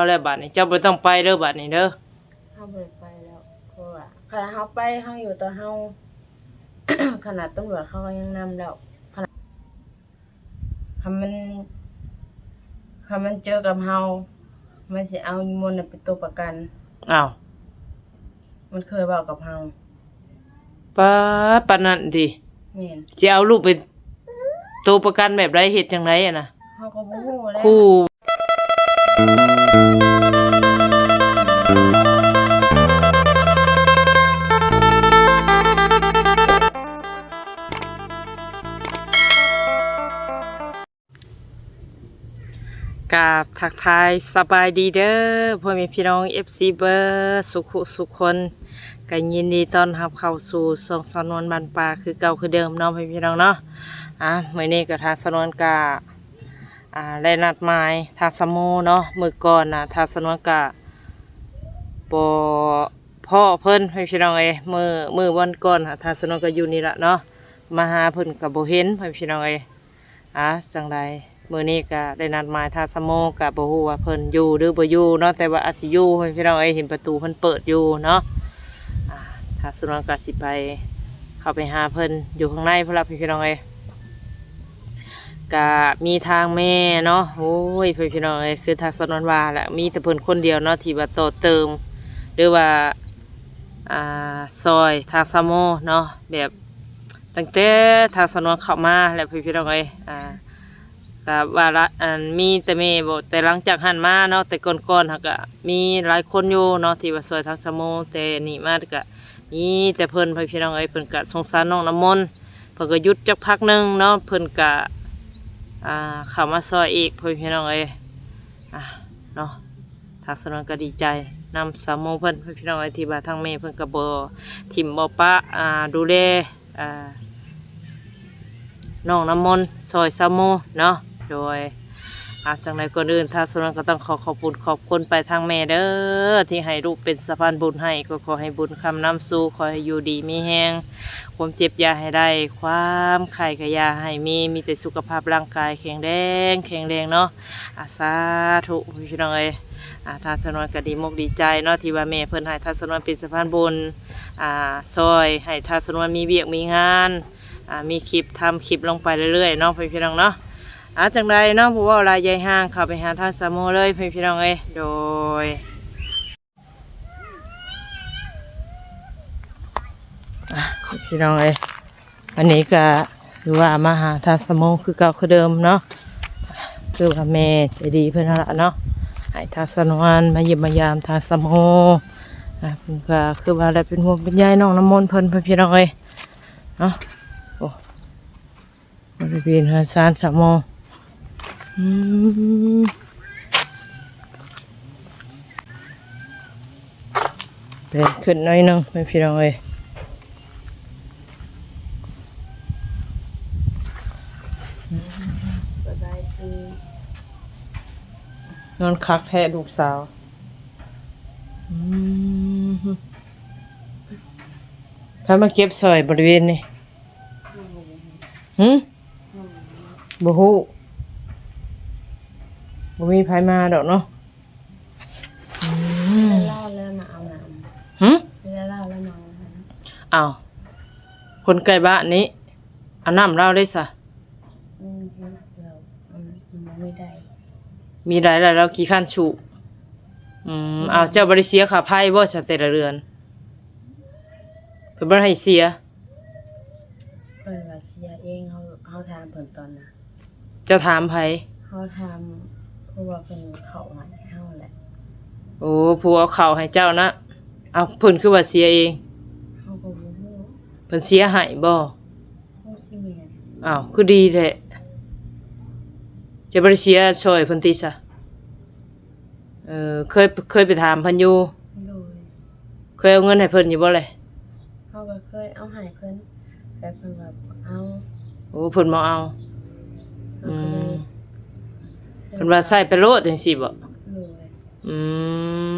ເອົາແລ້ວບາດນີ້ ເຈົ້າບໍ່ຕ້ອງໄປເດີບາດນີ້ເດີ. ເຮົາບໍ່ໄດ້ໄປແລ້ວ ເພາະວ່າ ຂະໜາດເຮົາໄປ ເຮົາຢູ່ແຕ່ເຮົາ ຂະໜາດຕຳຫຼວດເຂົາກໍຍັງນຳແລ້ວ ຂະໜາດ ຄັນມັນ ຄັນມັນເຈີກັບເຮົາ ມັນຊິເອົາຍາມນນະເປັນຕົວປະກັນ. ອ້າວ ມັນເຄີຍເວົ້າກັບເຮົາ. ປາດ ປານນັ້ນຕິ? ແມ່ນ. ຊິເອົາລູກເປັນໂຕປະກັນແບບໃດ? ເຮັດຈັ່ງໃດຫັ້ນນະ? ເຮົາກໍບໍ່ຮູ້ແລ້ວ. ຂູ່. ກາບທັກທາຍສະບາຍດີເດີ ພໍ່ແມ່ພີ່ນ້ອງເອັຟຊີເບີດສຸຂູສຸຄົນ ກໍຍິນດີຕ້ອນຮັບເຂົ້າສູ່ຊ່ອງສາວນວນບ້ານປ່າຄືເກົ່າຄືເດີມເນາະ ພໍ່ແມ່ພີ່ນ້ອງເນາະ. ອາ ມື້ນີ້ກໍທາງສາວນວນກໍ ອາ ໄດ້ນັດໝາຍທາງສາວໂມເນາະ ມື້ກ່ອນນະ ທາງສາວນວນກໍບໍ່ພໍ້ເພິ່ນ ພໍ່ແມ່ພີ່ນ້ອງເອີຍ. ມື້ ມື້ວັນກ່ອນ ທາງສາວນວນກໍຢູ່ນີ້ລະເນາະ ມາຫາເພິ່ນກໍບໍ່ເຫັນ ພໍ່ແມ່ພີ່ນ້ອງເອີຍ. ອາ ຈັ່ງໃດ ມື້ນີ້ກະໄດ້ນັດໝາຍທາງສາວໂມ ກະບໍ່ຮູ້ວ່າເພິ່ນຢູ່ຫຼືບໍ່ຢູ່ເນາະ ແຕ່ວ່າອາດຊິຢູ່ ພີ່ນ້ອງເອີຍ ເຫັນປະຕູເພິ່ນເປີດຢູ່ເນາະ. ອາ ທາງສາວນວນກະຊິໄປ ເຂົ້າໄປຫາເພິ່ນຢູ່ຂ້າງໃນພຸ້ນລະ ພີ່ນ້ອງເອີຍ. ກະມີທາງແມ່ເນາະ ໂອ້ຍ ພີ່ນ້ອງເອີຍ ຄືທາງສາວນວນວ່າລະ ມີແຕ່ເພິ່ນຄົນດຽວເນາະ ທີ່ວ່າຕໍ່ເຕີມ ຫຼືວ່າ ອາ ຊ່ອຍທາງສາວໂມເນາະ ແບບ ຕັ້ງແຕ່ທາງສາວນວນເຂົ້າມາແຫຼະ ພີ່ນ້ອງເອີຍ. ອາ ກະວ່າລະ ອັນ ມີແຕ່ແມ່ບໍ ແຕ່ຫຼັງຈາກຫັ້ນມາເນາະ ແຕ່ກ່ອນໆຫັ້ນກະມີຫຼາຍຄົນຢູ່ເນາະ ທີ່ວ່າຊ່ອຍທາງສາວໂມ ແຕ່ນີ້ມາກະມີແຕ່ເພິ່ນ ພີ່ນ້ອງເອີຍ. ເພິ່ນກະສົງສານນ້ອງນ້ຳມົນ ເພິ່ນກະຢຸດຈັກພັກໜຶ່ງເນາະ ເພິ່ນກະ ອາ ເຂົ້າມາຊ່ອຍອີກ ພີ່ນ້ອງເອີຍ. ອາ ເນາະ ທາງສາວນວນກະດີໃຈນຳສາວໂມເພິ່ນ ພີ່ນ້ອງເອີຍ ທີ່ວ່າທາງແມ່ເພິ່ນກະບໍ່ຖິ້ມບໍ່ປະ ອາ ດູແລ ອ່າ ນ້ອງນ້ຳມົນ ຊ່ອຍສາວໂມເນາະ ໂດຍ. ອາ ຈັ່ງໃດກ່ອນອື່ນ ທາງສາວນວນກໍຕ້ອງຂໍຂອບບຸນຂອບຄຸນໄປທາງແມ່ເດີ ທີ່ໃຫ້ລູກເປັນສະພານບຸນໃຫ້ ກໍຂໍໃຫ້ບຸນຄ້ຳນຳສູ່ ຂໍໃຫ້ຢູ່ດີມີແຮງ ຄວາມເຈັບຢ່າໃຫ້ໄດ້ ຄວາມໄຂ້ກໍຢ່າໃຫ້ມີ ມີແຕ່ສຸຂະພາບຮ່າງກາຍແຂງແຮງ ແຂງແຮງເນາະ. ອາ ສາທຸ ພີ່ນ້ອງເອີຍ. ອາ ທາງສາວນວນກໍດີມົກດີໃຈເນາະ ທີ່ວ່າແມ່ເພິ່ນໃຫ້ທາງສາວນວນເປັນສະພານບຸນ ອາ ຊ່ອຍໃຫ້ທາງສາວນວນມີວຽກມີງານ ອາ ມີຄລິບ ທຳຄລິບລົງໄປເລື້ອຍໆເນາະ ພີ່ນ້ອງເນາະ. ອາ ຈັ່ງໃດເນາະ ບໍ່ເວົ້າຫຼາຍໃຫຍ່ຫ່າງ ເຂົ້າໄປຫາທາງສາວໂມເລີຍ ພີ່ນ້ອງເອີຍ ໂດຍ. ອາ ພີ່ນ້ອງເອີຍ ອັນນີ້ກະຄືວ່າມາຫາທາງສາວໂມຄືເກົ່າຄືເດີມເນາະ ຄືວ່າແມ່ໃຈດີເພິ່ນຫັ້ນລະເນາະ ໃຫ້ທາງສາວນວນມາຢ້ຽມມາຢາມທາງສາວໂມ. ອາ ເພິ່ນກະຄືວ່າໄດ້ເປັນຫ່ວງເປັນໃຍນ້ອງນ້ຳມົນເພິ່ນ ພີ່ນ້ອງເອີຍເນາະ. ໂອ້ ບໍລິເວນເຮືອນຊານສາວໂມ ອືມ ເດີນຂຶ້ນໜ້ອຍໜຶ່ງ ພີ່ນ້ອງເອີຍ. ສະບາຍດີ ນອນຄັກແທ້ລູກສາວ. ອືມ ໃຜມາເກັບຊ່ອຍບໍລິເວນນີ້? ຫຶ? ບໍ່ຮູ້ ບໍ່ມີໃຜມາດອກເນາະ. ອືມ ເວລາລາວແລ້ວມາເອົານ້ຳ ຫຶ? ເວລາລາວແລ້ວມາເອົານ້ຳ. ອ້າວ ຄົນໃກ້ບ້ານນີ້ ເອົານ້ຳລາວໄດ້ຊະ? ອືມ ລາວ ອືມ ບໍ່ມີໄດ້ ມີໄດ້ແລ້ວ ລາວຂີ້ຄ້ານສູບ. ອືມ ອືມ ອ້າວ ເຈົ້າບໍ່ໄດ້ເສຍຄ່າໄຟບໍ່ຊະແຕ່ລະເດືອນ? ເພິ່ນບໍ່ໃຫ້ເສຍ ເພິ່ນວ່າເສຍເອງ ເຮົາ ເຮົາຖາມເພິ່ນຕອນນັ້ນ. ເຈົ້າຖາມໃຜ? ເຮົາຖາມຜູ້ວ່າເພິ່ນເຂົ້າໃຫ້ເຮົາແຫຼະ. ໂອ້ ຜູ້ເອົາເຂົ້າໃຫ້ເຈົ້ານະ. ເອົ້າ ເພິ່ນຄືວ່າເສຍເອງ? ເຮົາກໍບໍ່ຮູ້ ເພິ່ນເສຍໃຫ້ບໍ່? ໂອ້ ຊິແມ່ນ. ອ້າວ ຄືດີແທ້ ເຈົ້າບໍ່ໄດ້ເສຍຊ່ອຍເພິ່ນຕິຊະ? ເອີ ເຄີຍ ເຄີຍໄປຖາມເພິ່ນຢູ່? ໂດຍ. ເຄີຍເອົາເງິນໃຫ້ເພິ່ນຢູ່ບໍ່ແລະ? ເຮົາກໍເຄີຍເອົາໃຫ້ເພິ່ນ ແຕ່ເພິ່ນວ່າບໍ່ເອົາ. ໂອ້ ເພິ່ນບໍ່ເອົາ. ເຮົາກໍເລີຍ ອືມ ເພິ່ນວ່າໃຊ້ໄປໂລດຈັ່ງຊີ້ບໍ? ໂດຍ. ອືມ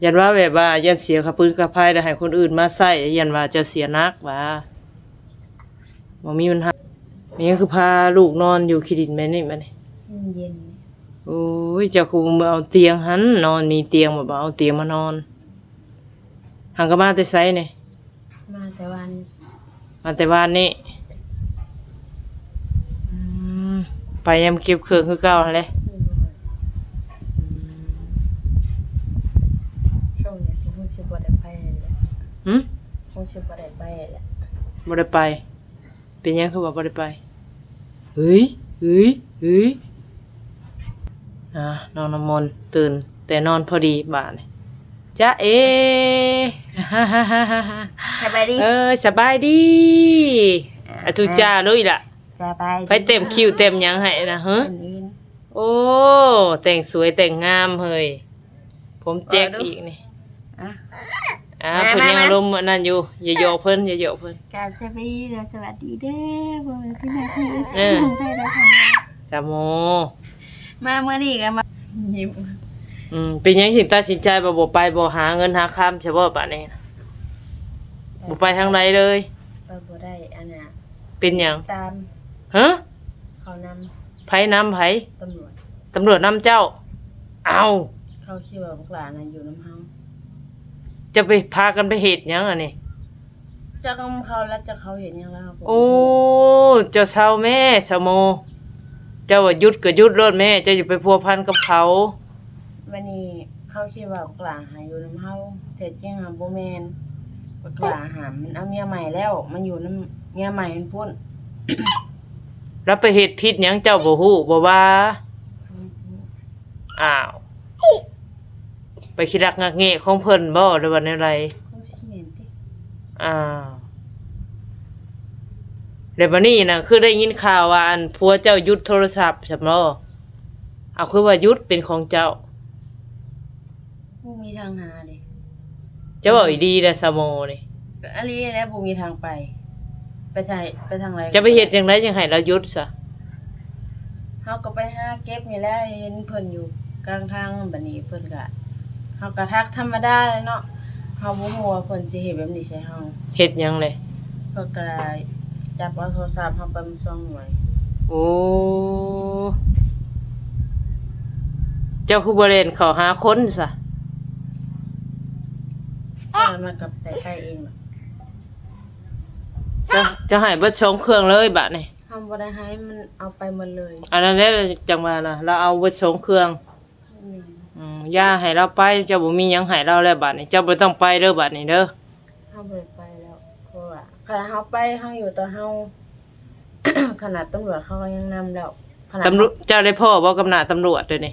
ຢ້ານວ່າແບບວ່າຢ້ານເສຍຄ່າຟືນຄ່າໄຟ ແລ້ວໃຫ້ຄົນອື່ນມາໃຊ້ ຢ້ານວ່າເຈົ້າເສຍໜັກຫວາ? ບໍ່ມີບັນຫາ. ແມ່ຄືພາລູກນອນຢູ່ຂີ້ດິນແບບນີ້ບັດນີ້? ມັນເຢັນ. ໂອ້ຍ ເຈົ້າຄືບໍ່ເອົາຕຽງຫັ້ນນອນ ມີຕຽງບໍ່ ບໍ່ເອົາຕຽງມານອນ. ຫາກະມາແຕ່ໃສນີ້? ມາແຕ່ວານ ມາແຕ່ວານນີ້. ອືມ ໄປຍາມເກັບເຄື່ອງຄືເກົ່າຫັ້ນແຫຼະ. ໂດຍ ອືມ ຊ່ວງນີ້ຄົງຊິບໍ່ໄດ້ໄປແຫຼະ. ຫື? ຄົງຊິບໍ່ໄດ້ໄປແຫຼະ. ບໍ່ໄດ້ໄປ. ເປັນຫຍັງຄືວ່າບໍ່ໄດ້ໄປ? ເຮີ້ຍ ເຮີ້ຍ ເຮີ້ຍ. ອ່າ ນ້ອງນ້ຳມົນຕື່ນແຕ່ນອນພໍດີບາດນີ້. ຈ໊ະເອ ສະບາຍດີ. ເອີ ສະບາຍດີ. ອາ ອາ ຕູຈ້າເລີຍລະ. ສະບາຍດີ. ໃຜແຕ້ມຄິ້ວແຕ້ມຫຍັງໃຫ້ນະ? ເຮີ້? ໂອ້ ແຕ່ງສວຍແຕ່ງງາມເຮີ້ຍ. ຜົມແຈັກອີກນີ້. ອ່ະ ອ່າ ມາ ເພິ່ນຍັງ ມາ ອາລົມອັນນັ້ນຢູ່. ຢ່າຫຍອກເພິ່ນ ຢ່າຫຍອກເພິ່ນ. ກາບສະບາຍດີ ແລະ ສະຫວັດດີເດີ ພໍ່ແມ່ພີ່ນ້ອງ ເອັຟຊີ ເອີ ທາງໄທ ແລະ ທາງລາວ. ສາວໂມ ມາມື້ນີ້ກໍມາ ຍິ້ມ. ອືມ ເປັນຫຍັງຈຶ່ງຕັດສິນໃຈວ່າບໍ່ໄປ ບໍ່ຫາເງິນຫາຄຳຊະບໍ່ບາດນີ້? ບໍ່ໄປທາງໃດເລີຍ. ໄປບໍ່ໄດ້ ອັນນ່າ. ເປັນຫຍັງ? ຕາມ ຮະ? ເຂົານຳ. ໃຜນຳໃຜ? ຕຳຫຼວດ. ຕຳຫຼວດນຳເຈົ້າ? ເອົ້າ ເຂົາຄິດວ່າບັກຫຼ້ານະຢູ່ນຳເຮົາ. ຈະໄປພາກັນໄປເຮັດຫຍັງອັນນີ້? ຈັກນຳເຂົາລະ ຈັກເຂົາເຮັດຫຍັງລະ ເຮົາກໍບໍ່ຮູ້. ໂອ້ ເຈົ້າເຊົາແມ້ ສາວໂມ. ເຈົ້າວ່າຢຸດກໍຢຸດໂລດແມ້ ເຈົ້າຢ່າໄປພົວພັນກັບເຂົາ. ບາດນີ້ເຂົາຄິດວ່າບັກຫຼ້າຫາຢູ່ນຳເຮົາ ແທ້ຈິງຫາບໍ່ແມ່ນ. ບັກຫຼ້າຫາມັນເອົາເມຍໃໝ່ແລ້ວ ມັນຢູ່ນຳເມຍໃໝ່ມັນພຸ້ນ. ລະໄປເຮັດຜິດຫຍັງເຈົ້າບໍ່ຮູ້ບໍ່ວ່າ? ອືມ. ອ້າວ ໄປຂີ້ລັກງັກແງະຂອງເພິ່ນບໍ່ ຫຼືວ່າແນວໃດ? ຄົງຊິແມ່ນຕິ. ອ້າວ ແລ້ວບາດນີ້ນະ ຄືໄດ້ຍິນຂ່າວວ່າ ອັນ ຜົວເຈົ້າຢຸດໂທລະສັບຊັ້ນບໍ່? ເອົາ ຄືວ່າຢຸດເປັນຂອງເຈົ້າ? ບໍ່ມີທາງຫາເດ້. ເຈົ້າເວົ້າອີ່ຫຼີແຫຼະ ສາວໂມນີ້. ກໍອີ່ຫຼີແຫຼະ ບໍ່ມີທາງໄປ. ໄປໃສ ໄປທາງໃດ? ຈະໄປເຮັດຈັ່ງໃດຈຶ່ງໃຫ້ລາວຢຸດຊະ? ເຮົາກໍໄປຫາເກັບນີ້ແຫຼະ ເຫັນເພິ່ນຢູ່ກາງທາງ ບາດນີ້ເພິ່ນກໍ ເຮົາກໍທັກທຳມະດາແຫຼະເນາະ. ເຮົາບໍ່ຮູ້ວ່າເພິ່ນຊິເຮັດແບບນີ້ໃສ່ເຮົາ. ເຮັດຫຍັງແຫຼະ? ເພິ່ນກໍຈັບເອົາໂທລະສັບເຮົາໄປໝົດສອງໜ່ວຍ. ໂອ້ ເຈົ້າຄືບໍ່ແລ່ນເຂົ້າຫາຄົນຊະ? ເອີ ມັນກໍໄປໄປເອງ. ເຈົ້າ ເຈົ້າໃຫ້ເບິດສອງເຄື່ອງເລີຍບາດນີ້. ເຮົາບໍ່ໄດ້ໃຫ້ ມັນເອົາໄປໝົດເລີຍ. ອັນນັ້ນແຫຼະ ຈັ່ງວ່າລະ ລາວເອົາເບິດສອງເຄື່ອງ. ແມ່ນ. ອືມ ຢ່າໃຫ້ລາວໄປ ເຈົ້າບໍ່ມີຫຍັງໃຫ້ລາວແລ້ວບາດນີ້. ເຈົ້າບໍ່ຕ້ອງໄປເດີບາດນີ້ເດີ. ເຮົາບໍ່ໄດ້ໄປແລ້ວ ເພາະວ່າຄັນເຮົາໄປ ເຮົາຢູ່ແຕ່ເຮົາ ຂະໜາດຕຳຫຼວດເຂົາກໍຍັງນຳແລ້ວ. ຂະໜາດ ຕຳຫຼວດ ເຈົ້າໄດ້ພໍ້ບໍ່ກັບໜ້າຕຳຫຼວດດຽວນີ້?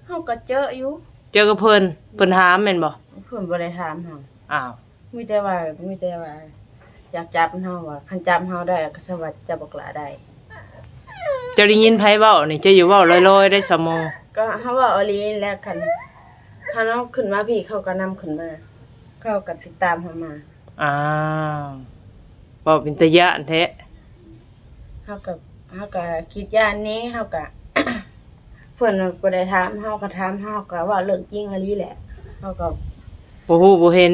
ເຮົາກໍເຈີຢູ່. ເຈີກັບເພິ່ນ? ເພິ່ນຖາມແມ່ນບໍ່? ເພິ່ນບໍ່ໄດ້ຖາມເຮົາ. ອ້າວ. ມີແຕ່ວ່າ ມີແຕ່ວ່າຢາກຈັບເຮົາ ວ່າຄັນຈັບເຮົາໄດ້ກໍສະຫວັດຈັບບັກຫຼ້າໄດ້. ເຈົ້າໄດ້ຍິນໃຜເວົ້ານີ້? ເຈົ້າຢ່າເວົ້າລອຍໆໄດ໋ ສາວໂມ. ກໍເຮົາເວົ້າອີ່ຫຼີແຫຼະ ຄັນ ຄັນເຮົາຂຶ້ນມາພີ້ ເຂົາກໍນຳຂຶ້ນມາ ເຂົາກໍຕິດຕາມເຮົາມາ. ອ້າວ ເວົ້າເປັນຕາຢ້ານແທ້. ເຮົາກໍ ເຮົາກໍຄິດຢ້ານແດ່ ເຮົາກໍ ເພິ່ນບໍ່ໄດ້ຖາມ ເຮົາກໍຖາມ ເຮົາກໍເວົ້າເລື່ອງຈິງອີ່ຫຼີແຫຼະ. ເຮົາກໍບໍ່ຮູ້ບໍ່ເຫັນ.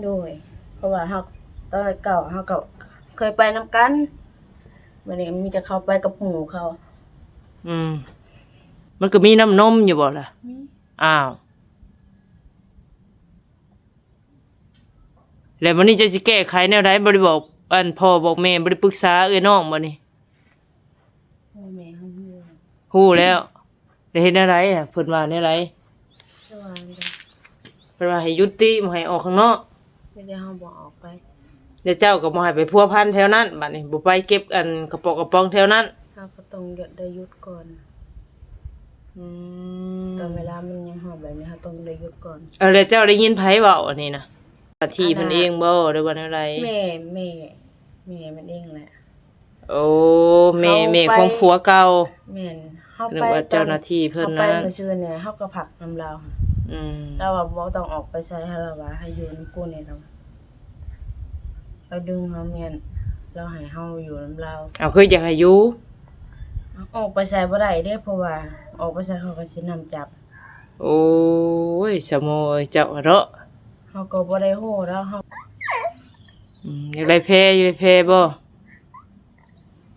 ໂດຍ ເພາະວ່າເຮົາ ຕອນເກົ່າເຮົາກໍເຄີຍໄປນຳກັນ ບັດນີ້ມີແຕ່ເຂົາໄປກັບໝູ່ເຂົາ. ອືມ ມັນກໍມີນ້ຳນົມຢູ່ບໍ່ລະ? ມີ. ອ້າວ. ແລ້ວບັດນີ້ເຈົ້າຊິແກ້ໄຂແນວໃດ? ບໍ່ໄດ້ບອກ ອັນ ພໍ່ບອກແມ່ ບໍ່ໄດ້ປຶກສາເອື້ອຍນ້ອງບໍ່ນີ້? ພໍ່ແມ່ເຮົາຮູ້ ຮູ້ແລ້ວ. ແລ້ວເຮັດແນວໃດ? ເພິ່ນວ່າແນວໃດ? ເພິ່ນວ່າໃຫ້ຢຸດຕິ ບໍ່ໃຫ້ອອກຂ້າງນອກ. ມີແຕ່ເຮົາບໍ່ອອກໄປ. ແລ້ວເຈົ້າກໍບໍ່ໃຫ້ໄປພົວພັນແຖວນັ້ນ ບັດນີ້ ບໍ່ໄປເກັບ ອັນ ກະປ໋ອງກະປ໋ອງແຖວນັ້ນ. ເຮົາກໍຕ້ອງໄດ້ຢຸດກ່ອນ. ອືມ ຕອນເວລາມັນຍັງຮ້ອນແບບນີ້ ເຮົາຕ້ອງໄດ້ຢຸດກ່ອນ. ເອີ ແລ້ວເຈົ້າໄດ້ຍິນໃຜເວົ້າອັນນີ້ນະ? ເຈົ້າໜ້າທີ່ເພິ່ນເອງບໍ່ ຫຼືວ່າແນວໃດ? ແມ່ ແມ່ ແມ່ມັນເອງແຫຼະ. ໂອ້ ແມ່ ເຮົາໄປ ແມ່ຂອງຜົວເກົ່າ. ແມ່ນ ເຮົາໄປ ນຶກວ່າເຈົ້າໜ້າທີ່ເພິ່ນນັ້ນ. ເຮົາໄປມື້ຊືນນີ້ ເຮົາກໍພັກນຳລາວ. ອືມ ລາວວ່າບໍ່ຕ້ອງອອກໄປໃສ ລາວວ່າໃຫ້ຢູ່ນຳກູນີ້. ລາວ ລາວດຶງເຮົາ ແມ່ນ ລາວໃຫ້ເຮົາຢູ່ນຳລາວ. ເອົາ ຄືຢາກໃຫ້ຢູ່? ອອກໄປໃສບໍ່ໄດ້ເດ້ ເພາະວ່າອອກໄປໃສເຂົາກໍຊິນຳຈັບ. ໂອ້ຍ ສາວໂມເອີຍ ເຈົ້າຫັ້ນເນາະ. ເຮົາກໍບໍ່ໄດ້ຮູ້ດອກ ເຮົາ ອືມ ຢາກໄດ້ແພ ຢາກໄດ້ແພບໍ່?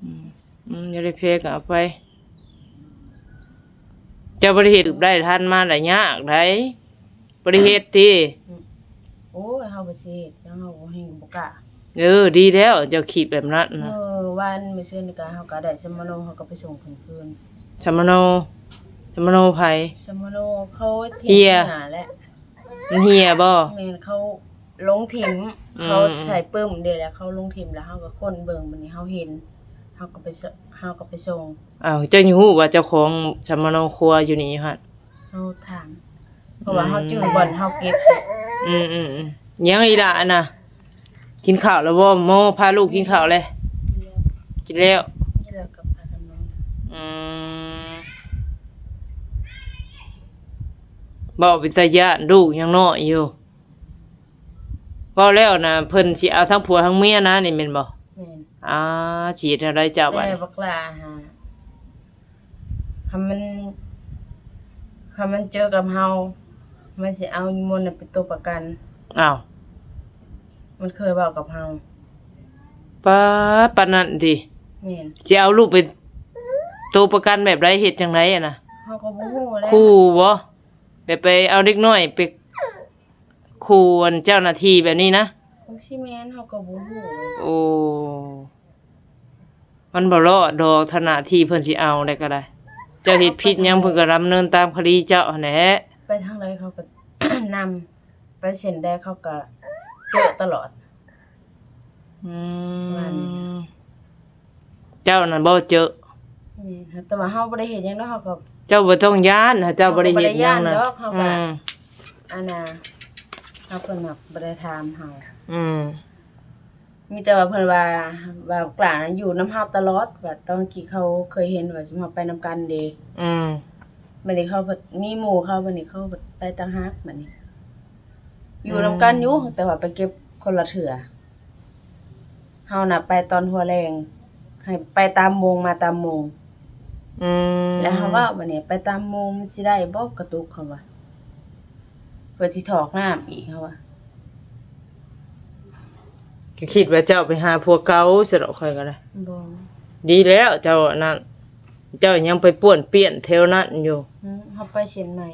ອືມ ອືມ ຢາກໄດ້ແພກໍເອົາໄປ. ເຈົ້າບໍ່ໄດ້ເຮັດ ໄດ້ທັນມາລະຍາກໃດ໋ ບໍ່ໄດ້ເຮັດຕິ? ອືມ ໂອ້ຍ ເຮົາກໍຊິເຮັດຫຍັງ ເຮົາກໍແຮ່ງບໍ່ກ້າ. ເອີ ດີແລ້ວ ເຈົ້າຄິດແບບນັ້ນນະ. ມື້ວານມື້ຊືນນີ້ກໍ ເຮົາກໍໄດ້ສຳມະໂນ ເຮົາກໍໄປສົ່ງເພິ່ນຄືນ. ສຳມະໂນ? ສຳມະໂນໃຜ? ສຳມະໂນເຂົາເຮັດເຮຍ ເຮຍແຫຼະ. ມັນເຮຍບໍ່? ແມ່ນ ເຂົາລົງຖິ້ມ ອືມ ເຂົາໃສ່ປຶ້ມເດ້ ແລ້ວເຂົາລົງຖິ້ມ ແລ້ວເຮົາກໍຄົ້ນເບິ່ງ ບັດນີ້ເຮົາເຫັນ ເຮົາກໍໄປ ເຮົາກໍໄປສົ່ງ. ອ້າວ ເຈົ້າຍັງຮູ້ວ່າເຈົ້າຂອງສຳມະໂນຄົວຢູ່ນີ້ຢູ່ຫັ້ນ? ເຮົາຖາມ ເພາະວ່າເຮົາຈື່ບ່ອນເຮົາເກັບ. ອືມໆໆ ຍັງອີ່ຫຼ້າອັນນ່ະ ກິນເຂົ້າແລ້ວບໍ່? ໂມພາລູກກິນເຂົ້າແລ້ວ? ກິນແລ້ວ ກິນແລ້ວ ກິນແລ້ວກໍພາກັນນອນ. ອືມ ເວົ້າເປັນຕາຢ້ານ ລູກຍັງນ້ອຍຢູ່. ເວົ້າແລ້ວນະ ເພິ່ນຊິເອົາທັງຜົວທັງເມຍນະ ນີ້ແມ່ນບໍ່? ແມ່ນ. ອາ ຊິເຮັດແນວໃດເຈົ້າບາດນີ້? ແຕ່ບັກຫຼ້າຫາ ຄັນມັນ ຄັນມັນເຈີກັບເຮົາ ມັນຊິເອົາອີ່ມົນນະເປັນໂຕປະກັນ. ອ້າວ ມັນເຄີຍເວົ້າກັບເຮົາ. ປາດ ປານນັ້ນຕິ? ແມ່ນ. ຊິເອົາລູກເປັນໂຕປະກັນແບບໃດ? ເຮັດຈັ່ງໃດຫັ້ນນະ? ເຮົາກໍບໍ່ຮູ້ແຫຼະ. ຂູ່ບໍ່? ແບບໄປເອົາເດັກນ້ອຍໄປ ຂູ່ອັນເຈົ້າໜ້າທີ່ແບບນີ້ນະ? ຄົງຊິແມ່ນ ເຮົາກໍບໍ່ຮູ້. ໂອ້ ມັນບໍ່ລອດດອກ ເຈົ້າໜ້າທີ່ເພິ່ນຊິເອົາໄດ້ກໍໄດ້. ເຈົ້າເຮັດຜິດຫຍັງ ເພິ່ນກໍດຳເນີນຕາມຄະດີເຈົ້າຫັ້ນແຫຼະ. ໄປທາງໃດເຂົາກໍນຳ ໄປເສັ້ນໃດເຂົາກໍເຈີຕະຫຼອດ. ອືມ ວ່ານີ້ນະ. ເຈົ້ານັ້ນບໍ່ເຈີ? ແມ່ນ ແຕ່ວ່າເຮົາບໍ່ໄດ້ເຮັດຫຍັງດອກ ເຮົາກໍ ເຈົ້າບໍ່ຕ້ອງຢ້ານ ຖ້າເຈົ້າບໍ່ໄດ້ເຮັດຫຍັງນະ. ເຮົາກໍບໍ່ໄດ້ຢ້ານດອກ ເຮົາກໍ ອືມ ອັນນ່າ ເຮົາກໍແບບບໍ່ໄດ້ຖາມເຮົາ. ອືມ ມີແຕ່ວ່າເພິ່ນວ່າ ວ່າກະຢູ່ນຳເຮົາຕະຫຼອດ ວ່າຕອນກີ້ເຂົາເຄີຍເຫັນວ່າຊຸມເຮົາໄປນຳກັນເດ້. ອືມ ບັດນີ້ເຂົາພັດມີໝູ່ເຂົາ ບັດນີ້ເຂົາພັດໄປຕ່າງຫາກ ບັດນີ້ ຢູ່ນຳກັນຢູ່ ອືມ ແຕ່ວ່າໄປເກັບຄົນລະເທື່ອ. ເຮົານະໄປຕອນຫົວແລງ ໃຫ້ໄປຕາມໂມງ ມາຕາມໂມງ. ອືມ ແລ້ວເຮົາເວົ້າບັດນີ້ ໄປຕາມໂມງມັນຊິໄດ້ບໍ່ກະຕຸກ ເຮົາວ່າ ເພິ່ນຊິຖອກນ້ຳອີກ ເຮົາວ່າ. ກໍຄິດວ່າເຈົ້າໄປຫາຜົວເກົ່າຊະດອກ ຂ້ອຍກໍໄດ້. ບໍ່ ດີແລ້ວເຈົ້າອັນນັ້ນ ເຈົ້າຍັງໄປປ້ວນປ່ຽນແຖວນັ້ນຢູ່. ອືມ ເຮົາໄປເສັ້ນໃໝ່.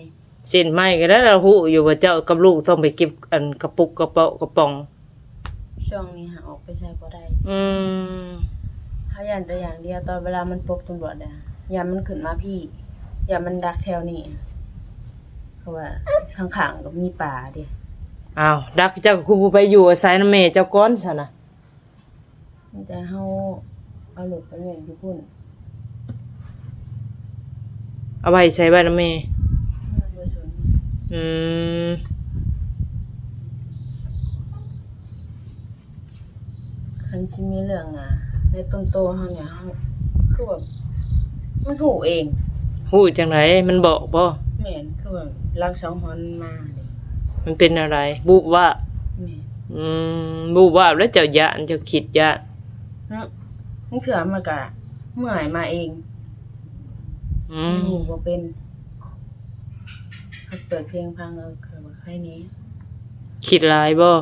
ເສັ້ນໃໝ່ກໍໄດ້ ລາວຮູ້ຢູ່ວ່າເຈົ້າກັບລູກຕ້ອງໄປເກັບອັນກະປຸກກະເປາະກະປ໋ອງ. ຊ່ວງນີ້ຫາອອກໄປໃສບໍ່ໄດ້. ອືມ ເຮົາຢ້ານແຕ່ຢ່າງດຽວ ຕອນເວລາມັນປົບຕຳຫຼວດນະ ຢ້ານມັນຂຶ້ນມາພີ້ ຢ້ານມັນດັກແຖວນີ້ ເພາະວ່າຂ້າງໆກໍມີປ່າເດ້. ອ້າວ ດັກ ເຈົ້າຄືບໍ່ໄປຢູ່ອາໄສນຳແມ່ເຈົ້າກ່ອນຊັ້ນນະ? ມີແຕ່ເຮົາເອົາລົດໄປໄວ້ຢູ່ພຸ້ນ. ເອົາໄວ້ໃສ? ໄວ້ນຳແມ່. ເຮົາບໍ່ສົນ. ອືມ. ຄັນຊິມີເລື່ອງນະ ໃນຕົ້ນໂຕເຮົານີ້ ເຮົາ ຄືແບບ ມັນຮູ້ເອງ. ຮູ້ຈັ່ງໃດ? ມັນບອກບໍ່? ແມ່ນ ຄືແບບລາງສັງຫອນມາເດ້. ມັນເປັນແນວໃດ? ບູບວາບ? ແມ່ນ. ອືມ ບູບວາບແລ້ວເຈົ້າຢ້ານ ເຈົ້າຄິດຢ້ານ. ເນາະ ບາງເທື່ອມັນກະເມື່ອຍມາເອງ. ອືມ ຮູ້ບໍ່ເປັນ. ເຮົາເປີດເພງຟັງ ເອີ ເຂົາວ່າໃຄແດ່. ຄິດຫຼາຍບໍ່?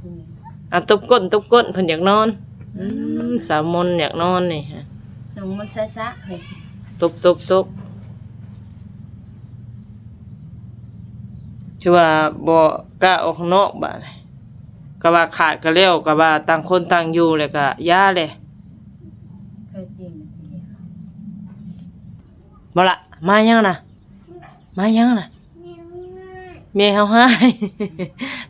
ອືມ. ອ່ະ ຕົບກົ້ນ ຕົບກົ້ນ ເພິ່ນຢາກນອນ. ອືມ ອືມ ສາວມົນຢາກນອນນີ້. ນ້ອງມັນຊະຊະນີ້. ຕົບ ຕົບ ຕົບ. ຖືວ່າບໍ່ກ້າອອກຂ້າງນອກບາດນີ້. ກະວ່າຂາດກະແລ້ວ ກະວ່າຕ່າງຄົນຕ່າງຢູ່ ແລ້ວກະຢ່າແຫຼະ. ເຄີຍຈິງຊິ ບໍ່ລະ ມາຫຍັງນະ? ມາຫຍັງນະ? ແມ່ເຮົາຮ້າຍ.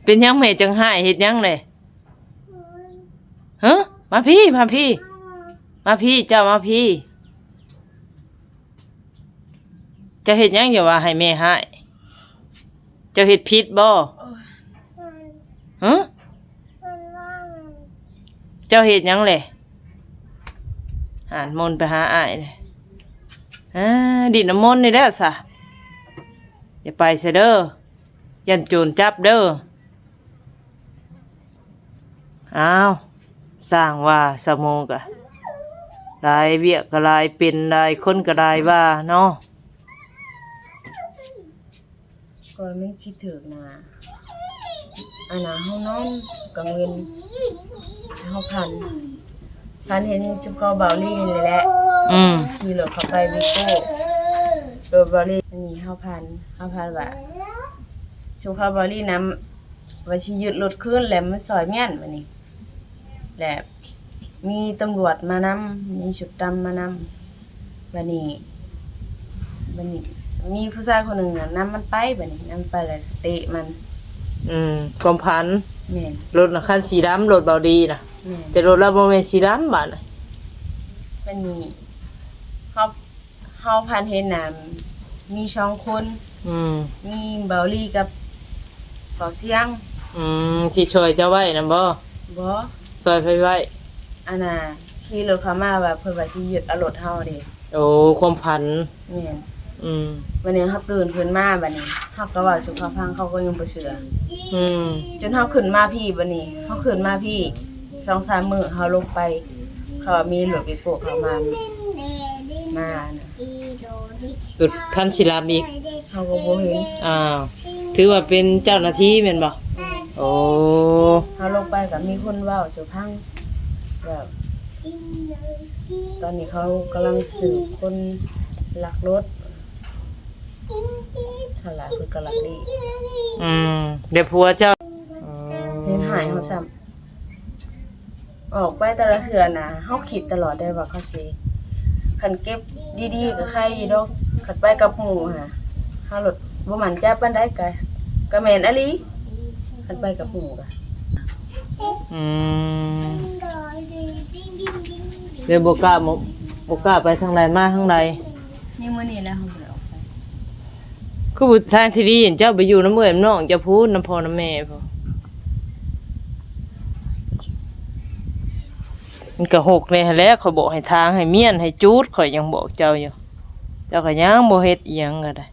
ເປັນຫຍັງແມ່ຈັ່ງຮ້າຍ? ເຮັດຫຍັງແຫຼະ? ຮະ? ມາພີ້ ມາພີ້ ມາພີ້ ເຈົ້າມາພີ້. ເຈົ້າເຮັດຫຍັງ ຢ່າວ່າໃຫ້ແມ່ຮ້າຍ. ເຈົ້າເຮັດຜິດບໍ່? ຮະ? ເຈົ້າເຮັດຫຍັງແຫຼະ? ຫານມົນໄປຫາອ້າຍແຫຼະ. ອ່າ ດິນນ້ຳມົນນີ້ແລ້ວຊະ. ຢ່າໄປຊະເດີ. ຢ້ານໂຈນຈັບເດີ. ອ້າວ ຊ່າງວ່າ ສາວໂມກະຫຼາຍວຽກກະຫຼາຍເປັນ ຫຼາຍຄົນກະຫຼາຍວ່າເນາະ. ກໍມັນຄິດຖືກນະ ອັນນ່າ ເຮົານອນກາງເວັນ ເຮົາຝັນ ຝັນເຫັນຊຸມເຂົາເບົາລີນີ້ແຫຼະ. ອືມ ຂີ່ລົດເຂົ້າໄປວີໂກ້ ໂດຍບໍ່ລີ ອັນນີ້ເຮົາພັນ ເຮົາພັນວ່າ ຊຸມເຂົາບໍ່ລີນຳ ວ່າຊິຍຶດລົດຄືນ ແລ້ວມັນຊອຍມ້ຽນ ບາດນີ້ ແລ້ວມີຕຳຫຼວດມານຳ ມີຊຸດດຳມານຳ ບາດນີ້ ບາດນີ້ມີຜູ້ຊາຍຄົນໜຶ່ງນະນຳມັນໄປ ບາດນີ້ນຳໄປແລ້ວເຕະມັນ. ອືມ ຄວາມຝັນ. ແມ່ນ. ລົດນະຄັນສີດຳ ລົດເບົາດີນະ. ແມ່ນ. ແຕ່ລົດລາວບໍ່ແມ່ນສີດຳບາດນະ. ບາດນີ້ເຮົາ ເຮົາພັນເຫັນນະ ມີສອງຄົນ. ອືມ. ມີເບົາລີກັບເບົາຊຽງ. ອືມ ທີ່ຊ່ອຍເຈົ້າໄວ້ນຳບໍ່? ບໍ່. ຊ່ອຍໃຜໄວ້? ອັນນ່າ ຂີ່ລົດເຂົ້າມາວ່າເພິ່ນວ່າຊິຍຶດເອົາລົດເຮົາເດ້. ໂອ້ ຄວາມຝັນ. ແມ່ນ. ອືມ. ບາດນີ້ເຮົາຕື່ນຂຶ້ນມາ ບາດນີ້ເຮົາກໍເວົ້າສູ່ເຂົາຟັງ ເຂົາກໍຍັງບໍ່ເຊື່ອ. ອືມ. ຈົນເຮົາຂຶ້ນມາພີ້ ບາດນີ້ເຮົາຂຶ້ນມາພີ້ ສອງສາມມື້ເຮົາລົງໄປ ເຂົາວ່າມີລົດໄປໂປ້ເຂົາມາ ມານະ ລົດຄັນສີດຳອີກ. ເຮົາກໍບໍ່ເຫັນ. ອ້າວ ຖືວ່າເປັນເຈົ້າໜ້າທີ່ແມ່ນບໍ່? ແມ່ນ. ໂອ້ ເຮົາລົງໄປກໍມີຄົນເວົ້າສູ່ຟັງ ແບບ ຕອນນີ້ເຂົາກຳລັງສືບຄົນລັກລົດ ຫັ້ນລະ ເພິ່ນກໍລັກດີ. ອືມ ແລ້ວຜົວເຈົ້າ? ອືມ ເຮັດຮ້າຍເຮົາຊ້ຳ. ອອກໄປແຕ່ລະເທື່ອນະ ເຮົາຄິດຕະຫຼອດໄດ໋ວ່າເຂົາຊິ ຄັນເກັບດີໆກໍໄຄຢູ່ດອກ ຄັນໄປກັບໝູ່ຫັ້ນນະ ເຮົາໂລດບໍ່ໝັ້ນໃຈປານໃດ ກະ ກະແມ່ນອີ່ຫຼີ ຄັນໄປກັບໝູ່ກະ. ອືມ ແລ້ວບໍ່ກ້າ ບໍ່ ບໍ່ກ້າໄປທາງໃດ ມາທາງໃດ? ມີມື້ນີ້ແຫຼະ ເຮົາບໍ່ໄດ້ອອກໄປ. ຄືບໍ່ ທາງທີ່ດີເຈົ້າໄປຢູ່ນຳເອື້ອຍນຳນ້ອງເຈົ້າພຸ້ນ ນຳພໍ່ນຳແມ່ພຸ້ນ. ມັນກະຫົກແດ່ຫັ້ນແຫຼະ ຂ້ອຍບອກໃຫ້ຖາງ ໃຫ້ມ້ຽນ ໃຫ້ຈູດ ຂ້ອຍຍັງບອກເຈົ້າຢູ່ ເຈົ້າກໍຍັງບໍ່ເຮັດອີ່ຫຍັງກໍໄດ້.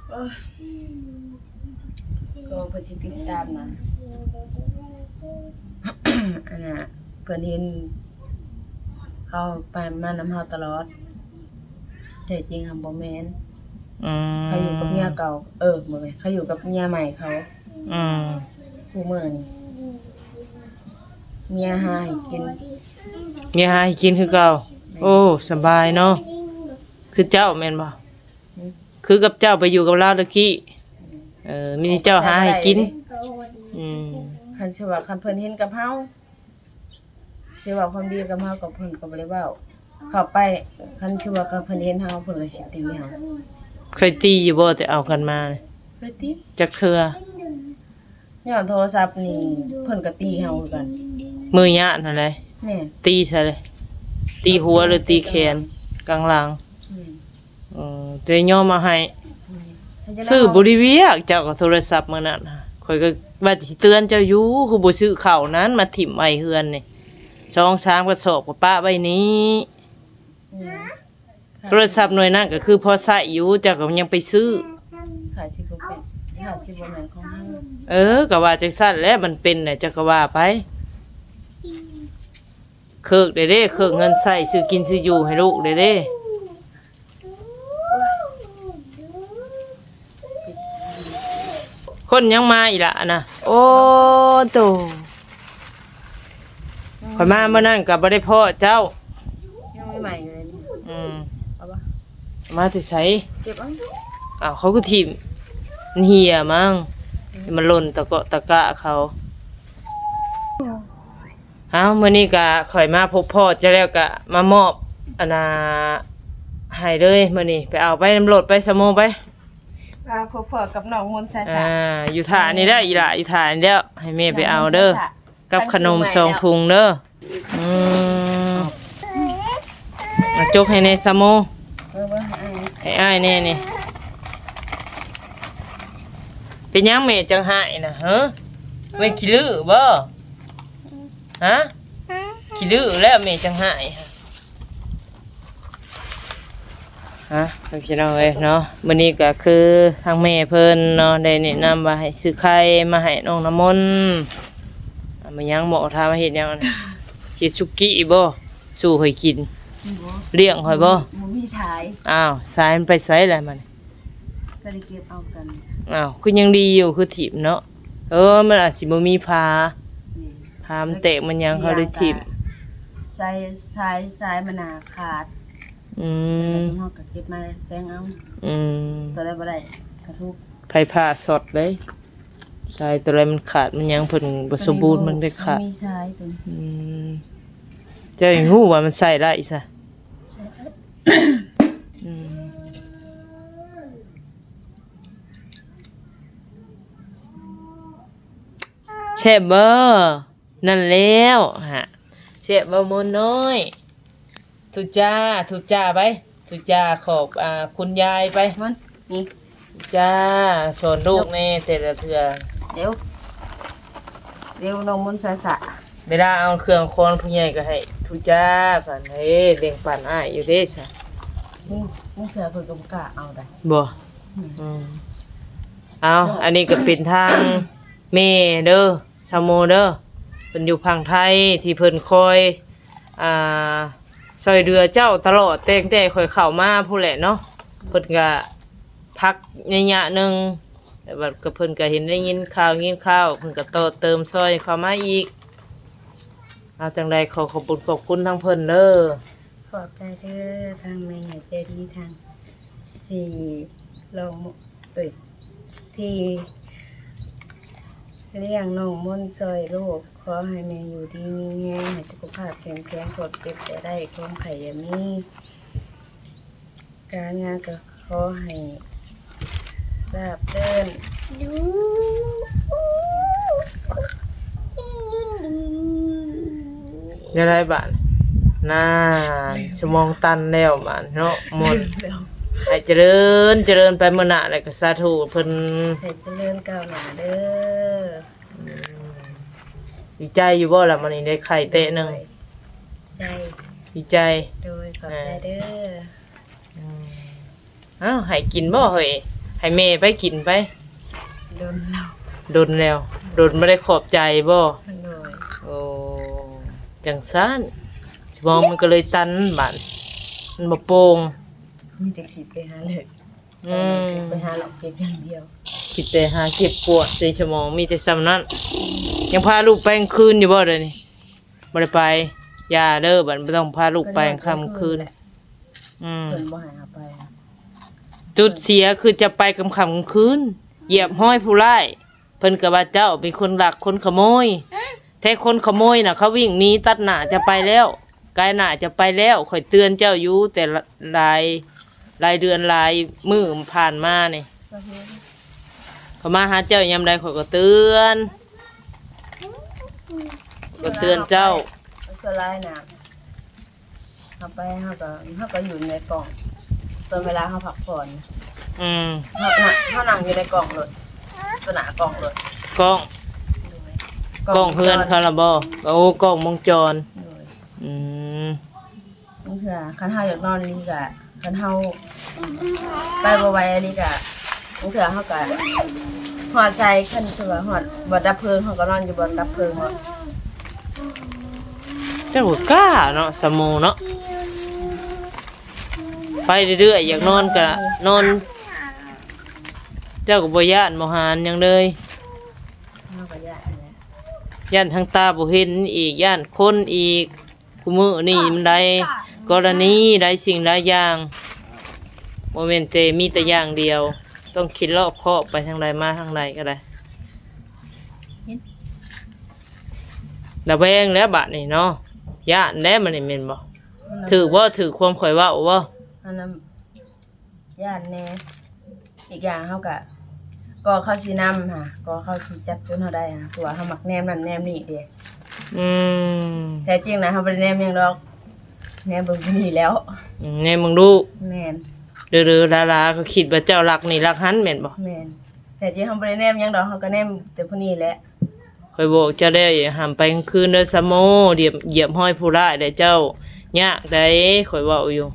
ໂອ້ຍ ກໍເພິ່ນຊິຕິດຕາມນະ ອັນນ່າ ເພິ່ນເຫັນເຂົາໄປມານຳເຮົາຕະຫຼອດ ແທ້ຈິງຫັ້ນບໍ່ແມ່ນ. ອືມ ເຂົາຢູ່ກັບເມຍເກົ່າ ເອີ ບໍ່ແມ່ນ ເຂົາຢູ່ກັບເມຍໃໝ່ເຂົາ. ອືມ ຄູ່ມື້ນີ້ເມຍຫາໃຫ້ກິນ. ເມຍຫາໃຫ້ກິນຄືເກົ່າ. ແມ່ນ. ໂອ້ ສະບາຍເນາະ ຄືເຈົ້າແມ່ນບໍ່? ອືມ ຄືກັບເຈົ້າໄປຢູ່ກັບລາວຕະກີ້. ອືມ ເອີ ມີແຕ່ເຈົ້າຫາໃຫ້ກິນ. ອືມ ຄັນຊິວ່າ ຄັນເພິ່ນເຫັນກັບເຮົາ ຊິເວົ້າຄວາມດີກັບເຮົາກໍເພິ່ນກໍບໍ່ໄດ້ເວົ້າ. ເຂົ້າໄປ ຄັນຊິວ່າ ຄັນເພິ່ນເຫັນເຮົາ ເພິ່ນກໍຊິຕີເຮົາ. ເຄີຍຕີຢູ່ບໍ່ແຕ່ເອົາກັນມາ? ເຄີຍຕີ. ຈັກເທື່ອ? ຍ້ອນໂທລະສັບນີ້ ເພິ່ນກໍຕີເຮົາຄືກັນ. ມືຍາດຫັ້ນໃດ໋. ແມ່ນ. ຕີໃສເລີຍ? ຕີຫົວຫຼືຕີແຂນ? ກາງຫຼັງ. ແມ່ນ. ເອີ ແຕ່ຍອມເອົາໃຫ້. ແມ່ນ. ຊື້ບໍ່ໄດ້ວຽກ ເຈົ້າກໍໂທລະສັບມື້ນັ້ນ ຂ້ອຍກໍວ່າຊິເຕືອນເຈົ້າຢູ່ ຄືບໍ່ຊື້ເຂົ້ານັ້ນ ມາຖິ້ມໄວ້ເຮືອນນີ້ ສອງສາມກະສອບກໍປະໄວ້ນີ້. ແມ່ນ. ໂທລະສັບໜ່ວຍນັ້ນກໍຄືພໍໃຊ້ຢູ່ ເຈົ້າກໍຍັງໄປຊື້. ຂາຍຊິບໍ່ເປັນ ຂາຍຊິບໍ່ແມ່ນຂອງເຮົາ. ເອີ ກໍວ່າຈັ່ງຊັ້ນແຫຼະ ມັນເປັນແຫຼະ ເຈົ້າກໍວ່າໄປ. ເຄີກເດ້ເດ້ ເຄີກເງິນໃຊ້ຊື້ກິນຊື້ຢູ່ໃຫ້ລູກເດ້ເດ້. ຄົນຍັງມາອີກລະນະ. ໂອ້ໂຕ ຂ້ອຍມາມື້ນັ້ນກໍບໍ່ໄດ້ພໍ້ເຈົ້າ. ຍັງໃໝ່ໆຢູ່ເລີຍນີ້. ອືມ ເອົາບໍ່? ມາແຕ່ໃສ? ເກັບເອົາ. ອ້າວ ເຂົາຄືຖິ້ມ ມັນເຫ່ຍມັງ ມັນຫຼົ່ນຕະເກາະຕະກະເຂົາ. ເອົາ ມື້ນີ້ກະຂ້ອຍມາພົບພໍ້ເຈົ້າແລ້ວກະມາມອບ ອັນນ່າ ໃຫ້ເລີຍມື້ນີ້. ໄປເອົາໄປນຳລົດໄປ ສະໂມໄປ. ອ່າ ພົບພໍ້ກັບນ້ອງມົນສາສະ. ອ່າ ຢູ່ທ່ານີ້ແຫຼະ ອີ່ຫຼ້າ ຢູ່ທ່ານີ້ແຫຼະ ໃຫ້ແມ່ໄປເອົາເດີ ກັບຂະໜົມສອງຖົງເດີ. ອືມ ມາຈົກໃຫ້ແດ່ ສະໂມ. ເອີ ເບິ່ງໃຫ້ອ້າຍ ໃຫ້ອ້າຍແດ່ນີ້. ເປັນຫຍັງແມ່ຈັ່ງຮ້າຍນະ? ເຮີ ແມ່ຂີ້ລື້ບໍ່? ຮະ? ຂີ້ລື້ແລ້ວແມ່ຈັ່ງຮ້າຍ. ຮະ ພີ່ນ້ອງເອີຍເນາະ ມື້ນີ້ກໍຄືທາງແມ່ເພິ່ນເນາະ ໄດ້ແນະນຳວ່າໃຫ້ຊື້ໄຂ່ມາໃຫ້ນ້ອງນ້ຳມົນ. ອາ ມາຫຍັງ ໝໍຖາມວ່າເຮັດຫຍັງ? ເຮັດສຸກີ້ບໍ່? ສູ່ຂ້ອຍກິນ. ບໍ່ ລ້ຽງຂ້ອຍບໍ່? ບໍ່ມີສາຍ. ອ້າວ ສາຍມັນໄປໃສລະມັນ? ກໍໄດ້ເກັບເອົາກັນ. ອ້າວ ຄືຍັງດີຢູ່ ຄືຖິ້ມເນາະ. ເອີ ມັນອາດຊິບໍ່ມີຝາ. ແມ່ນ. ຝາມັນແຕກມັນຫຍັງ ເຂົາໄດ້ຖິ້ມ. ສາຍ ສາຍ ສາຍມັນໜ້າຂາດ. ອືມ ແລ້ວກໍຊຸມເຮົາກໍເກັບມາແປງເອົາ. ອືມ ຕົວໃດບໍ່ໄດ້ກໍທຸບ ໄຟຟ້າຊັອດເດ້. ສາຍຕົວໃດມັນຂາດມັນຫຍັງ ເພິ່ນບໍ່ສົມບູນ ມັນໄດ້ຂາດ. ມີສາຍຕົວນີ້. ອືມ ເຈົ້າຍັງຮູ້ວ່າມັນໃຊ້ໄດ້ຊະ. ໃຊ້ໄດ້. ອືມ ແຊບບໍ່? ນັ້ນແລ້ວຫະ ແຊບບໍ່ມົນນ້ອຍ? ທຸຈ້າ ທຸຈ້າໄປ ທຸຈ້າຂອບ ອ່າ ຄຸນຍາຍໄປ. ມັນນີ້ ທຸຈ້າ ສອນລູກແດ່ແຕ່ລະເທື່ອ. ເດວ ເດວ ນ້ອງມົນສາສະ ເວລາເອົາເຄື່ອງຂອງຜູ້ໃຫຍ່ກໍໃຫ້ທຸຈ້າກັນເດ້ ແບ່ງປັນອ້າຍຢູ່ເດ້ຊະ. ນີ້ ນີ້ເທື່ອເພິ່ນກໍບໍ່ກ້າເອົາໄດ໋. ບໍ່? ອືມ ອືມ ເອົາ ອັນນີ້ກໍເປັນທາງແມ່ເດີ ຊາວໂມເດີ ເພິ່ນຢູ່ຝັ່ງໄທ ທີ່ເພິ່ນຄອຍ ອ່າ ຊ່ອຍເຫຼືອເຈົ້າຕະຫຼອດ ແຕ່ງແຕ່ຂ້ອຍເຂົ້າມາພຸ້ນແຫຼະເນາະ. ເພິ່ນກະພັກໄລຍະໜຶ່ງ ແຕ່ວ່າກໍເພິ່ນກະເຫັນໄດ້ຍິນຂ່າວ ຍິນຂ່າວ ເພິ່ນກະຕໍ່ເຕີມຊ່ອຍເຂົ້າມາອີກ. ເອົາ ຈັ່ງໃດຂໍຂອບບຸນຂອບຄຸນທາງເພິ່ນເດີ. ຂອບໃຈເດີ ທາງແມ່ໃຫຍ່ໃຈດີ ທາງທີ່ລອງ ເອີຍ ທີ່ລ້ຽງນ້ອງມົນຊ່ອຍລູກ. ຂໍໃຫ້ແມ່ຢູ່ດີມີແຮງ ໃຫ້ສຸຂະພາບເຂັ້ມແຂງ ຄວາມເຈັບຢ່າໄດ້ ຄວາມໄຂ້ຢ່າມີ ການງານກໍຂໍໃຫ້ລາບລື່ນ. ແນວໃດບາດ? ນານ ສະໝອງຕັນແລ້ວບາດເນາະ ມົນ. ໃຫ້ຈະເລີນ ຈະເລີນໄປມື້ໜ້າ ແລ້ວກໍສາທຸເພິ່ນ ໃຫ້ຈະເລີນກ້າວໜ້າເດີ. ອືມ ດີໃຈຢູ່ບໍ່ລະ ມື້ນີ້ໄດ້ໄຂ່ແຕະໜຶ່ງ? ໃຈ ດີໃຈ. ໂດຍ ຂອບໃຈເດີ. ເອີ ອືມ ເອົ້າ ໃຫ້ກິນບໍ່ເຮີ້ຍ? ໃຫ້ແມ່ໄປກິນໄປ. ດົນແລ້ວ ດົນແລ້ວ ດົນບໍ່ໄດ້ຂອບໃຈບໍ່? ໂດຍ. ໂອ້ ຈັ່ງຊັ້ນ ສະໝອງມັນກໍເລີຍຕັນບາດ ມັນບໍ່ໂປ່ງ. ມີແຕ່ຄິດໄປຫາເລີກ ອືມ ໄປຫາເລາະເກັບຢ່າງດຽວ. ຄິດແຕ່ຫາເກັບກວາດໃສ່ສະໝອງ ມີແຕ່ສ່ຳນັ້ນ. ຍັງພາລູກໄປກາງຄືນຢູ່ບໍ່ດຽວນີ້? ບໍ່ໄດ້ໄປ. ຢ່າເດີ ບັດນີ້ບໍ່ຕ້ອງພາລູກໄປກາງຄ່ຳກາງຄືນ. ອືມ ເພິ່ນບໍ່ໃຫ້ເຮົາໄປ. ຈຸດເສຍຄືຈະໄປກາງຄ່ຳກາງຄືນ ຢຽບຮອຍຜູ້ຮ້າຍ. ເພິ່ນກໍວ່າເຈົ້າເປັນຄົນລັກຄົນຂະໂມຍ ແທ້ຄົນຂະໂມຍນະ ເຂົາວິ່ງໜີຕັດໜ້າຈະໄປແລ້ວ ກາຍໜ້າຈະໄປແລ້ວ. ຂ້ອຍເຕືອນເຈົ້າຢູ່ແຕ່ຫຼາຍ ຫຼາຍເດືອນຫຼາຍມື້ຜ່ານມານີ້ ເຂົາມາຫາເຈົ້າຍາມໃດ ຂ້ອຍກໍເຕືອນ ກໍເຕືອນເຈົ້າ. ສ່ວນຫຼາຍນະ ເຮົາໄປ ເຮົາກໍ ເຮົາກໍຢູ່ໃນກ້ອງ ຕອນເວລາເຮົາພັກຜ່ອນ. ອືມ ເຮົານະ ເຮົານັ່ງຢູ່ໃນກ້ອງໂລດ ຕໍ່ໜ້າກ້ອງໂລດ. ກ້ອງ ໂດຍ ກ້ອງເຮືອນເຂົາລະບໍ່? ໂອ້ ກ້ອງວົງຈອນ. ໂດຍ. ອືມ ບາງເທື່ອຄັນເຮົາຢາກນອນອີ່ຫຼີກະ ຄັນເຮົາໄປບໍ່ໄຫວອີ່ຫຼີກະ ບາງເທື່ອເຮົາກະຮອດໃສ່ ຄັນຄືວ່າຮອດບ່ອນດັບເພີງ ເຮົາກໍນອນຢູ່ບ່ອນດັບເພີງເນາະ. ເຈົ້າກໍກ້າເນາະ ສາວໂມເນາະ ໄປເລື້ອຍໆ ຢາກນອນກະນອນ. ເຈົ້າກໍບໍ່ຢ້ານບໍ່ຫານຫຍັງເລີຍ? ເຮົາກໍຢ້ານແຫຼະ ຢ້ານທາງຕາບໍ່ເຫັນອີກ ຢ້ານຄົນອີກ. ຄູ່ມື້ນີ້ມັນຫຼາຍກໍລະນີ ຫຼາຍສິ່ງຫຼາຍຢ່າງ ບໍ່ແມ່ນແຕ່ມີແຕ່ຢ່າງດຽວ ຕ້ອງຄິດລອບຄອບໄປທາງໃດມາທາງໃດກໍໄດ້. ລະແວງແລ້ວບາດນີ້ເນາະ ຢ້ານແລ້ວບາດນີ້ແມ່ນບໍ່? ຖືກບໍ່? ຖືກຄວາມຂ້ອຍເວົ້າບໍ່? ອັນນັ້ນ ຢ້ານແດ່ ອີກຢ່າງເຮົາກະ ກໍເຂົາຊິນຳຫາ ກໍເຂົາຊິຈັບຈຸດເຮົາໄດ້ຫາ ເພາະວ່າເຮົາມັກແນມນັ້ນແນມນີ້ເດ້. ອືມ ແທ້ຈິງນະ ເຮົາບໍ່ໄດ້ແນມຫຍັງດອກ ແນມເບິ່ງຜູ້ນີ້ແລ້ວ. ອືມ ແນມເບິ່ງລູກ. ແມ່ນ. ເດີໆ ຫຼາໆ ກໍຄິດວ່າເຈົ້າລັກນີ້ລັກຫັ້ນແມ່ນບໍ່? ແມ່ນ. ແທ້ຈິງເຮົາບໍ່ໄດ້ແນມຫຍັງດອກ ເຮົາກໍແນມແຕ່ຜູ້ນີ້ແຫຼະ. ຂ້ອຍບອກເຈົ້າແລ້ວ ຢ່າຫ້າມໄປກາງຄືນເດີ ສາວໂມ ຢຽບ ຢຽບຮອຍຜູ້ຮ້າຍແລ້ວເຈົ້າຍາກໃດ໋ ຂ້ອຍເວົ້າຢູ່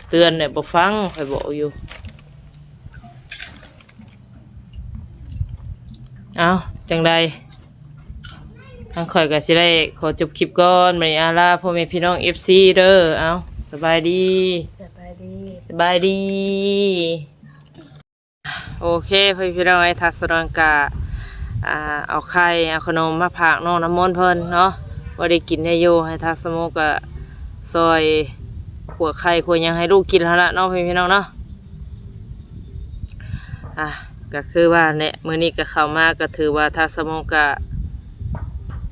ເຕືອນແລ້ວບໍ່ຟັງ ຂ້ອຍບອກຢູ່. ເອົ້າ ຈັ່ງໃດ ທາງຂ້ອຍກໍຊິໄດ້ຂໍຈົບຄລິບກ່ອນ ບັດນີ້ອາລາພໍ່ແມ່ພີ່ນ້ອງເອັຟຊີເດີ. ເອົ້າ ສະບາຍດີ ສະບາຍດີ ສະບາຍດີ. ໂອເຄ ພໍ່ແມ່ພີ່ນ້ອງເອີຍ ທາງສາວນວນກະ ອ່າ ເອົາໄຂ່ເອົາຂະໜົມມາຝາກນ້ອງນ້ຳມົນເພິ່ນເນາະ ພໍໄດ້ກິນໄດ້ຢູ່ ໃຫ້ທາງສາວໂມກະ ຊ່ອຍຂົ້ວໄຂ່ຂົ້ວຫຍັງໃຫ້ລູກກິນຫັ້ນລະເນາະ ພີ່ນ້ອງເນາະ. ອ່າ ກໍຄືວ່າແຫຼະ ມື້ນີ້ກໍເຂົ້າມາກໍຖືວ່າທາງສະໂມກໍ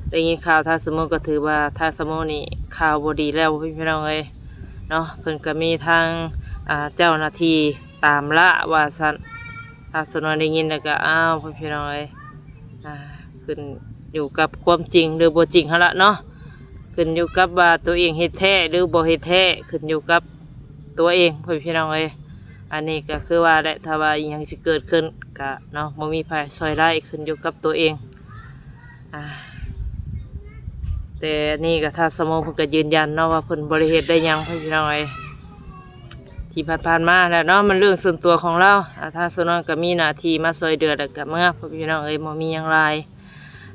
ໄດ້ຍິນຂ່າວ ທາງສະໂມກໍຖືວ່າທາງສະໂມນີ້ຂ່າວບໍ່ດີແລ້ວ ພີ່ນ້ອງເອີຍເນາະ. ເພິ່ນກໍມີທາງ ອ່າ ເຈົ້າໜ້າທີ່ຕາມລ່າວ່າຊັ້ນ. ທາງສາວນວນໄດ້ຍິນແລ້ວກໍ ອ້າວ ພີ່ນ້ອງເອີຍ ອ່າ ຂຶ້ນຢູ່ກັບຄວາມຈິງ ຫຼື ບໍ່ຈິງຫັ້ນລະເນາະ. ຂຶ້ນຢູ່ກັບວ່າຕົວເອງເຮັດແທ້ ຫຼື ບໍ່ເຮັດແທ້ ຂຶ້ນຢູ່ກັບຕົວເອງ ພໍ່ແມ່ພີ່ນ້ອງເອີຍ. ອັນນີ້ກໍຄືວ່າແຫຼະ ຖ້າວ່າອີ່ຫຍັງຊິເກີດຂຶ້ນກະເນາະ ບໍ່ມີໃຜຊ່ອຍໄດ້ ຂຶ້ນຢູ່ກັບຕົວເອງ. ອ່າ ແຕ່ອັນນີ້ກໍທາງສາວໂມເພິ່ນກໍຢືນຢັນເນາະວ່າເພິ່ນບໍ່ໄດ້ເຮັດໄດ້ຫຍັງ ພໍ່ແມ່ພີ່ນ້ອງເອີຍ. ທີ່ຜ່ານໆມາແລ້ວເນາະ ມັນເລື່ອງສ່ວນຕົວຂອງລາວ. ອ່າ ທາງສາວນວນກໍມີໜ້າທີ່ມາຊ່ອຍເຫຼືອ ແລ້ວກໍເມືອ ພໍ່ແມ່ພີ່ນ້ອງເອີຍ ບໍ່ມີຫຍັງຫຼາຍ.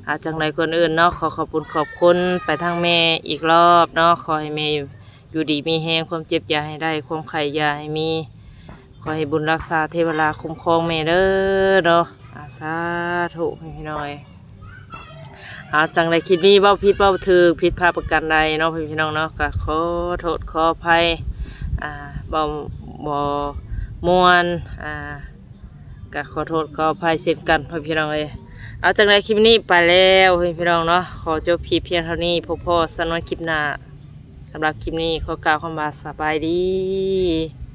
ອ່າ ຈັ່ງໃດກ່ອນອື່ນເນາະ ຂໍຂອບຄຸນຂອບຄຸນໄປທາງແມ່ອີກລອບເນາະ. ຂໍໃຫ້ແມ່ຢູ່ດີມີແຮງ ຄວາມເຈັບຢ່າໃຫ້ໄດ້ ຄວາມໄຂ້ຢ່າໃຫ້ມີ. ຂໍໃຫ້ບຸນຮັກສາເທວະລາຄຸ້ມຄອງແມ່ເດີເນາະ. ອ່າ ສາທຸ ພີ່ນ້ອງເອີຍ. ເອົາ ຈັ່ງໃດຄລິບນີ້ເວົ້າຜິດເວົ້າຖືກ ຜິດພາດປະການໃດເນາະ ພີ່ນ້ອງເນາະ ກໍຂໍໂທດຂໍອະໄພ. ອ່າ ເວົ້າບໍ່ມ່ວນ ອ່າ ກໍຂໍໂທດຂໍອະໄພເຊັ່ນກັນ ພໍ່ແມ່ພີ່ນ້ອງເອີຍ. ເອົາ ຈັ່ງໃດຄລິບນີ້ໄປແລ້ວ ພີ່ນ້ອງເນາະ ຂໍຈົບຄລິບພຽງເທົ່ານີ້. ພົບພໍ້ສາວນວນຄລິບໜ້າ. ສຳລັບຄລິບນີ້ຂໍກ່າວຄຳວ່າສະບາຍດີ.